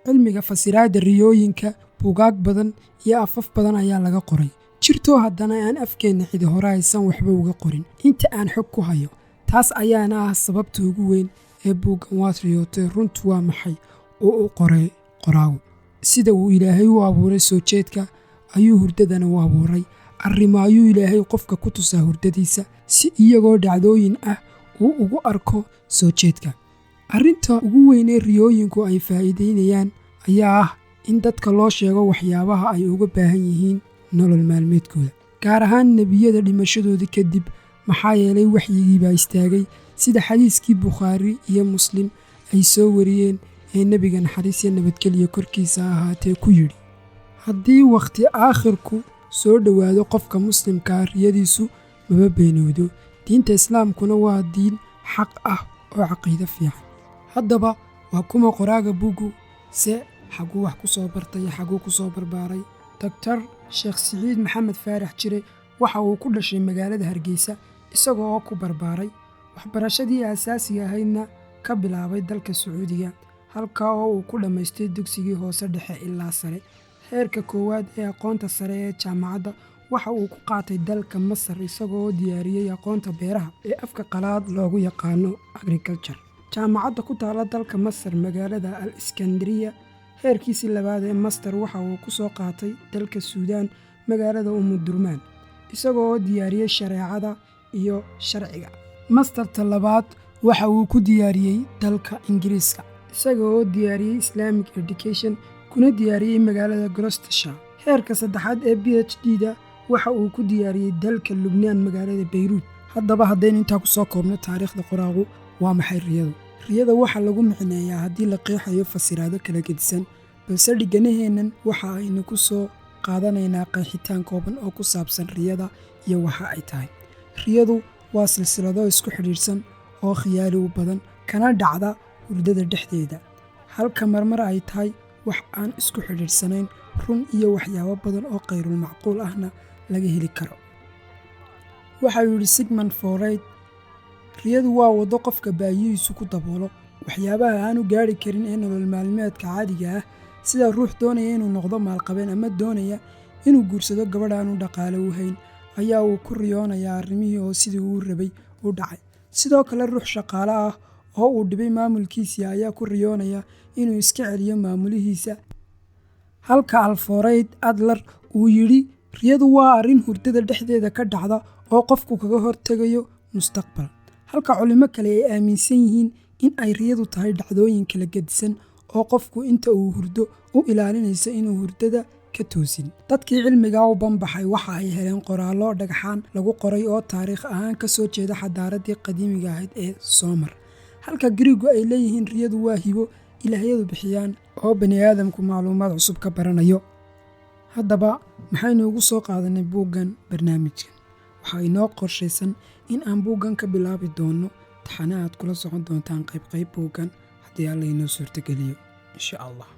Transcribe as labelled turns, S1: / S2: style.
S1: Cilmiga fasiraadda riyooyinka buugaag badan iyo afaf badan ayaa laga qoray. Jirtoo haddana aan afkeenna cidi hore aysan waxba uga qorin inta aan xog ku hayo. Taas ayaana ah sababta ugu weyn ee buuggan Waad Riyootay, Runtu Waa Maxay oo u qoray qoraagu. Sida uu Ilaahay u abuuray soo jeedka ayuu hurdadana u abuuray. Arrimo ayuu Ilaahay qofka ku tusaa hurdadiisa si iyagoo dhacdooyin ah uu ugu arko soo jeedka. Arrinta ugu weyn ee riyooyinku ay faa'iideynayaan ayaa ah in dadka loo sheego waxyaabaha ay uga baahan yihiin nolol maalmeedkooda, gaar ahaan nebiyada dhimashadooda kadib, maxaa yeelay waxyigii baa istaagay, sida xadiiskii Bukhaari iyo Muslim ay soo wariyeen ee nebiga naxariis iyo nabadgelyo korkiisa ahaatee ku yidhi: "Haddii wakhti aakhirku soo dhowaado, qofka muslimkaa riyadiisu maba beenowdo." Diinta Islaamkuna waa diin xaq ah oo caqiido fiican. Haddaba waa kuma qoraaga buuggu? Se xaguu wax ku soo bartay, xaguu ku soo barbaaray? Doctor Sheekh Siciid Maxamed Faarax Jire waxa uu ku dhashay magaalada Hargeysa, isaga oo ku barbaaray waxbarashadii aasaasiga ahaydna ka bilaabay dalka Sacuudiga, halka oo uu ku dhammaystay dugsigii hoose, dhexe ilaa sare. Heerka koowaad ee aqoonta sare ee jaamacadda waxa uu ku qaatay dalka Masar, isagoo diyaariyey aqoonta beeraha ee afka qalaad loogu yaqaano agriculture, jaamacadda ku taala dalka Masar, magaalada Al Iskandariya. Heerkiisii labaad ee master waxa uu ku soo qaatay dalka Suudaan, magaalada Umudurmaan, isagoo diyaariyey shareecada iyo sharciga. Masterta labaad waxa uu ku diyaariyey dalka Ingiriiska, isaga oo diyaariyey Islamic education, kuna diyaariyey magaalada Gloucestershire. Heerka saddexaad ee PhD da waxa uu ku diyaariyey dalka Lubnaan, magaalada Bayruud. Haddaba haddaynu intaa ku soo koobno taariikhda qoraagu, waa maxay riyadu? Riyada waxaa lagu micneeyaa, haddii la qeexayo, fasiraado kala gedisan, balse dhiganaheennan waxa aynu ku soo qaadanaynaa qeexitaan kooban oo ku saabsan riyada iyo waxa ay tahay. Riyadu waa silsilado isku xidhiidhsan oo khiyaali u badan, kana dhacda hurdada dhexdeeda, halka marmar ay tahay wax aan isku xidhiidhsanayn, run iyo waxyaabo badan oo khayrul macquul ahna laga heli karo. Waxa uu yidhi Sigmund Freud: "Riyadu waa waddo qofka baahiyihiisu ku daboolo waxyaabaha aanu gaari karin ee nolol maalmeedka caadiga ah, sida ruux doonaya inuu noqdo maalqabeen ama doonaya inuu guursado gabadh aanu dhaqaale u hayn ayaa uu ku riyoonayaa arrimihii oo sidii uu rabay u dhacay. Sidoo kale, ruux shaqaale ah oo uu dhibay maamulkiisii ayaa ku riyoonaya inuu iska celiyo maamulihiisa." Halka Alfred Adler uu yidhi: "Riyadu waa arrin hurdada dhexdeeda ka dhacda oo qofku kaga hortegayo mustaqbal." Halka culimo kale ay aaminsan yihiin in ay riyadu tahay dhacdooyin kala gedisan oo qofku inta uu hurdo u ilaalinayso inuu hurdada ka toosin. Dadkii cilmigaa u banbaxay waxa ay heleen qoraallo dhagxaan lagu qoray oo taariikh ahaan ka soo jeeda xadaaradii qadiimiga ahayd ee Soomar, halka Giriigu ay leeyihiin riyadu waa hibo ilaahyadu bixiyaan oo bani aadamku macluumaad cusub ka baranayo. Haddaba maxaynu ugu soo qaadanay buuggan barnaamijkan? Waxaa inoo qorshaysan in aan buuggan ka bilaabi doono taxane aad kula socon doontaan qayb qayb buuggan, haddii Alla inoo suurtogeliyo, insha Allah.